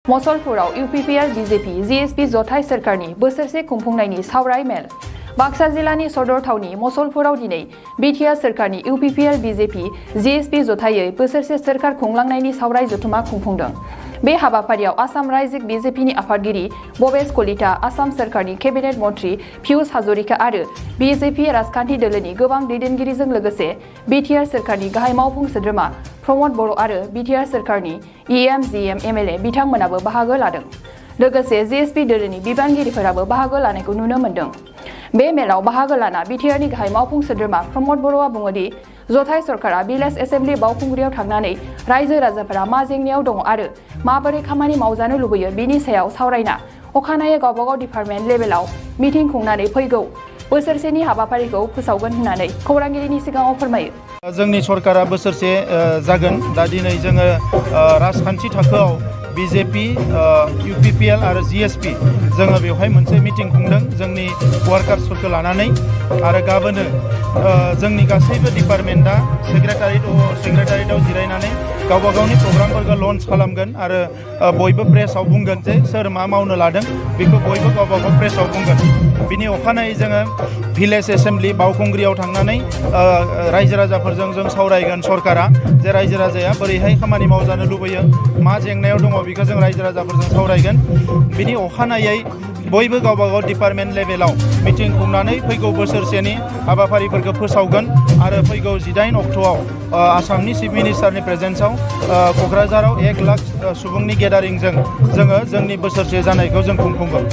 मसलपुराव UPPL BJP GSP जथाय सोरखारनि बोसोरसे खुंफुंनायनि सावराय मेल। बाक्सा जिल्लानि सदर थावनि मसलपुराव दिनै बिटिआर सोरखारनि इउपिपिएल बीजेपी जीएसपी जथायै बोसोरसे सोरखार खुंलांनायनि सावराय जथुमा खुंफुंदों। बे हाबाफारियाव आसाम रायजिक बीजेपीनि आफादगिरि भबेश कलिता, आसाम सोरखारनि केबिनेट मन्थ्रि पियुष हाजरिका आरो बीजेपी राजखान्थि दोलोनि गोबां दैदेनगिरिजों लोगोसे बिटिआर सोरखारनि गाहाय मावफुं सोद्रोमा प्रमोद बर' आरो बिटिआर सोरखारनि इएम जीएम एमएलए बिथांमोनाबो बाहागो लादों। लोगोसे जीएसपी दोलोनि बिबानगिरिफोराबो बाहागो लानायखौ नुनो मोन्दों। बे मेलाव बाहागो लाना बिटिआरनि गाहाय मावफुं सोद्रोमा प्रमोद बर'आ बुङोदि जथाय सरकारा भिलेज एसेम्बलि बावखुंग्रियाव थांनानै रायजो राजाफोरा मा जेंनायाव दङ आरो माबोरै खामानि मावजानो लुबैयो बेनि सायाव सावरायना अखानायै गावबागाव डिपार्टमेन्ट लेभेलाव मिटिं खुंनानै फैगौ बोसोरसेनि हाबाफारिखौ फोसावगोन होननानै खौरांगिरिनि सिगाङाव फोरमायो। जोंनि सरकारा बोसोरसे जागोन। दा दिनै जोङो राजखान्थि थाखोआव बीजेपी, यूपीपीएल आरो जीएसपी जोङो बेवहाय मोनसे मिटिं खुंदों जोंनि वार्कार्सफोरखौ लानानै आरो गाबोनो जोंनि गासैबो डिपार्टमेन्टआ सेक्रेटारियेटआव जिरायनानै गावबा गावनि प्रग्रामफोरखौ लन्च खालामगोन आरो बयबो प्रेसआव बुंगोन जे सोर मा मावनो लादों बेखौ बयबो गावबा गाव प्रेसआव बुंगोन। बिनि अखानायै जोङो भिलेज एसेम्बलि बावखुंग्रियाव थांनानै रायजो राजाफोरजों जों सावरायगोन सरकारा जे रायजो राजाया बोरैहाय खामानि मावजानो लुबैयो, मा जेंनायाव दङ बेखौ जों रायजो राजाफोरजों सावरायगोन। बिनि अखानायै बयबो गावबा गाव डिपार्टमेन्ट लेभेलाव मिटिं खुंनानै फैगौ बोसोरसेनि हाबाफारिफोरखौ फोसावगोन आरो फैगौ 18 अक्ट'आव आसामनि चिफ मिनिस्टारनि प्रेजेन्सआव क'क्राझाराव 1 लाख सुबुंनि गेदारिंजों जोङो जोंनि बोसोरसे जानायखौ जों खुंफुंगोन।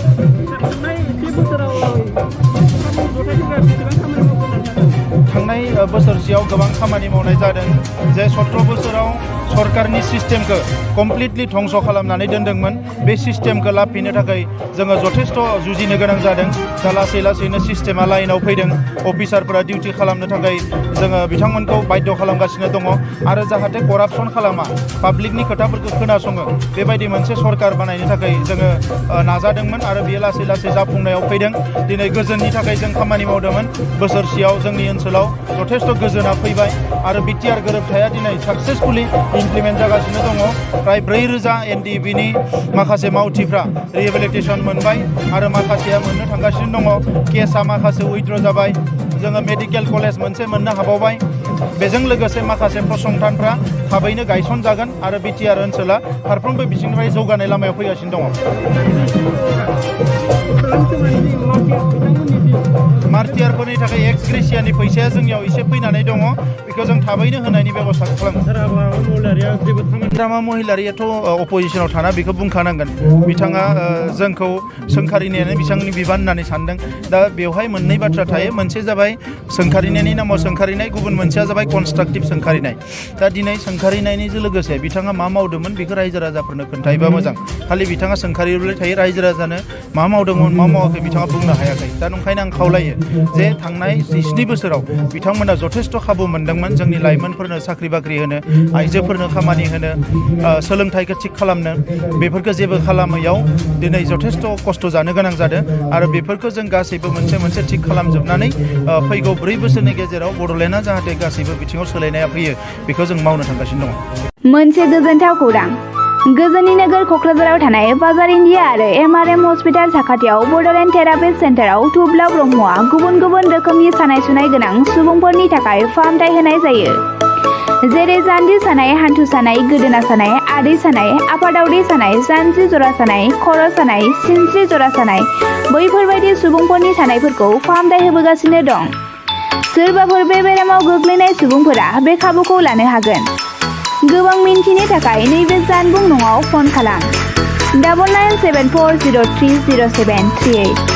थांनाय बोसोरसेयाव गोबां खामानि मावनाय जादों जे 17 बोसोराव सरकारनि सिस्टेमखौ कमप्लिटलि धंस खालामनानै दोनदोंमोन। बे सिस्टेमखौ लाफिनो थाखाय जोङो जथेस्थ जुजिनो गोनां जादों। दा लासै लासैनो सिस्टेमा लाइनाव फैदों। अफिसारफोरा डिउटि खालामनो थाखाय जोङो बिथांमोनखौ बाध्य खालामगासिनो दङ आरो जाहाथे करापसन खालामा, पाब्लिकनि खोथाफोरखौ खोनासङो बेबायदि मोनसे सरकार बानायनो थाखाय जोङो नाजादोंमोन आरो बेयो लासै लासै जाफुंनायाव फैदों। दिनै गोजोननि थाखाय जों खामानि मावदोंमोन। बोसोरसेयाव जोंनि ओनसोलाव जथेस्थ गोजोना फैबाय आरो बिटिआर गोरोबथाया दिनै साक्सेसफुलि इमप्लिमेन्ट जागासिनो दङ। प्राय 4000 एनडिबिनि माखासे मावथिफ्रा रिहेबिलिटेसन मोनबाय आरो माखासेया मोननो थांगासिनो दङ। केसआ माखासे उइथड्र जाबाय। जोङो मेडिकेल कलेज मोनसे मोननो हाबावबाय। बेजों लोगोसे माखासे फसंथानफ्रा थाबैनो गायसनजागोन आरो बिटिआर ओनसोला फारफ्रोमबो बिथिंनिफ्राय जौगानाय लामायाव फैगासिनो दङ। मार्टियारफोरनि थाखाय एक्स ग्रेसियानि फैसाया जोंनियाव एसे फैनानै दङ। बेखौ जों थाबैनो होनायनि बेबस्था खालामो। रामा महिलारियाथ' अपोजिसनाव थाना बेखौ बुंखानांगोन। बिथाङा जोंखौ सोंखारिनायानो बिथांनि बिबान होननानै सानदों। दा बेवहाय मोननै बाथ्रा थायो। मोनसे जाबाय सोंखारिनायनि नामाव सोंखारिनाय, गुबुन मोनसेया जाबाय कनस्ट्राक्टिभ सोंखारिनाय। दा दिनै सोंखारिनायनिजों लोगोसे बिथाङा मा मावदोंमोन बेखौ रायजो राजाफोरनो खोन्थायोबा मोजां। खालि बिथाङा सोंखारिबाय थायो, रायजो राजानो मा मावदोंमोन मा मावाखै बिथाङा बुंनो हायाखै। दा नंखायनो आं खावलायो जे थांनाय 7 बोसोराव बिथांमोना जथेस्थ खाबु मोनदोंमोन जोंनि लाइमोनफोरनो साख्रि बाख्रि होनो, आइजोफोरनो खामानि होनो, सोलोंथाइखौ थिग खालामनो। बेफोरखौ जेबो खालामैयाव दिनै जथेस्थ खस्थ जानो गोनां जादों आरो बेफोरखौ जों गासैबो मोनसे मोनसे थिग खालामजोबनानै फैगौ 4 बोसोरनि गेजेराव बड'लेण्डआ जाहाथे गासैबो बिथिङाव सोलायनाया फैयो बेखौ जों मावनो थांगासिनो दङ। मोनसे गोजोनथाव खौरां। गोजोननि नोगोर क'क्राझाराव थानाय बाजार इन्डिया आरो एमआरएम हस्पिटाल साखाथियाव बड'लेण्ड थेरापिस्ट सेन्टाराव थुब्ला ब्रह्मआ गुबुन गुबुन रोखोमनि सानाय सुनाय गोनां सुबुंफोरनि थाखाय फाहामथाय होनाय जायो। जेरै जान्जि सानाय, हान्थु सानाय, गोदोना सानाय, आदै सानाय, आफादावदै सानाय, जानजि जरा सानाय, खर' सानाय, सिनस्रि जरा सानाय, बैफोरबायदि सुबुंफोरनि सानायफोरखौ फाहामथाय होबोगासिनो दं। सोरबाफोर बे बेरामाव गोग्लैनाय सुबुंफोरा बे खाबुखौ लानो हागोन। गोबां मिन्थिनो थाखाय नैबे जानबुं नङाव फन खालाम 9974030738।